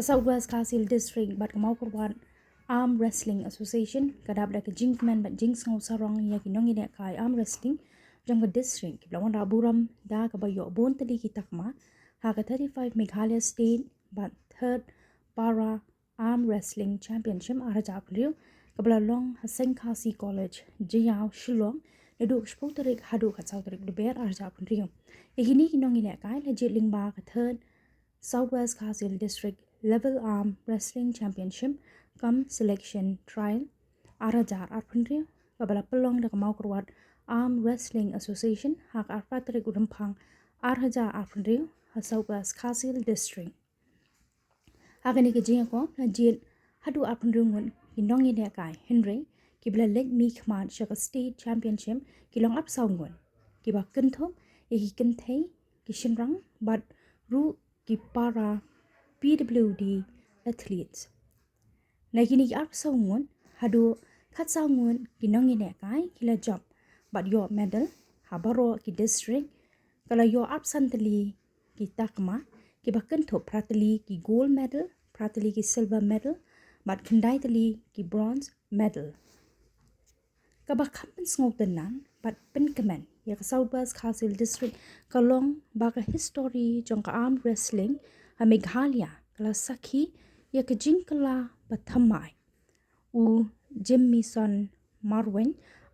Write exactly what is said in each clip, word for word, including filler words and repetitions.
South West Khasi Hills District bad ka Mawkyrwat Arm Wrestling Association ka dap da ka jingkmen bad jingsngew sarong ïa ki nongïalehkai arm wrestling jong ka district kiba la wanrah burom da kaba ïoh bun tylli ki takma ha ka thirty-five Meghalaya State bad third Para Arm Wrestling Championship ar hajar arphew hynriew kaba la long ha Seng Khasi College, Jaïaw, Shillong, naduh ka shiphew tarik haduh ka saw tarik Lber ar hajar arphew hynriew. Ïa kine ki nongïalehkai la jied lyngba ka third South West Khasi Hills District Level Arm Wrestling Championship cum Selection Trial ar hajar arphew hynriew kaba la pynlong da ka Mawkyrwat Arm Wrestling Association ha ka arphew tarik u Rymphang ar hajar arphew hynriew ha South West Khasi Hills District. Ha kane ka jingïakhun la jied haduh arphew hynriew ngut ki nongïalehkai, hynrei kiba la leit mihkhmat sha ka State Championship ki long arphew saw ngut, kiba kynthup ïa ki kynthei, ki shynrang bad ruh ki para P W D athletes. Na kine ki arphew saw ngut, haduh khatsaw ngut ki nongïalehkai ki la jop bad ïoh medal ha baroh ki district. Ka la ïoh arphew san tylli ki takma, kiba kynthup phra tylli ki gold medal, phra tylli ki silver medal bad khyndai tylli ki bronze medal. Kaba kham pynsngewtynnat bad pynkmen ïa ka South West Khasi Hills District ka long ba ka histori jong ka arm wrestling ha Meghalaya ka la sakhi ïa ka jingkylla ba thymmai. U Jimison Marwein,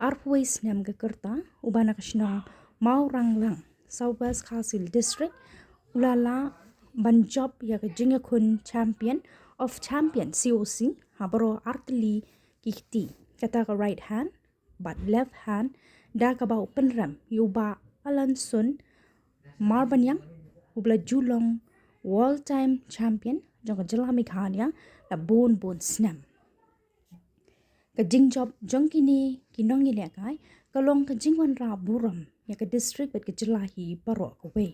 arphew wei snem ka kyrta, uba na ka shnong Mawranglang, South West Khasi Hills District, u la lah ban jop ïa ka jingïakhun Champion of Champion, C O C, ha baroh ar tylli ki kti, kata ka right hand bad left hand, da kaba u pynrem ïa u Bah Alanson Marbaniang, uba la ju long world time champion jong ka jylla Meghalaya la bun bun snem. Ka jingjop jong kine ki nongïalehkai ka long ka jingwanrah burom ïa ka district bad ka jylla hi baroh kawei.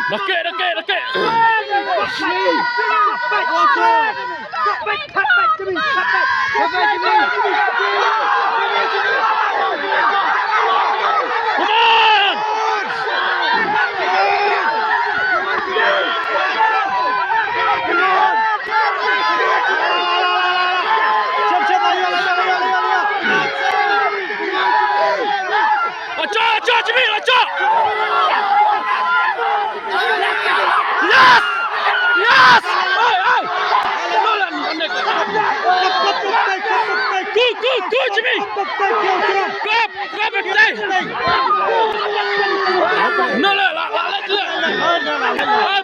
Dakek, dakek, dakek. Acha, acha, Jimmy, acha. Yes! Yes! Hey, hey! Go, go, go, Jimmy! Grab, grab it, hey! No, no, la, la, la, la.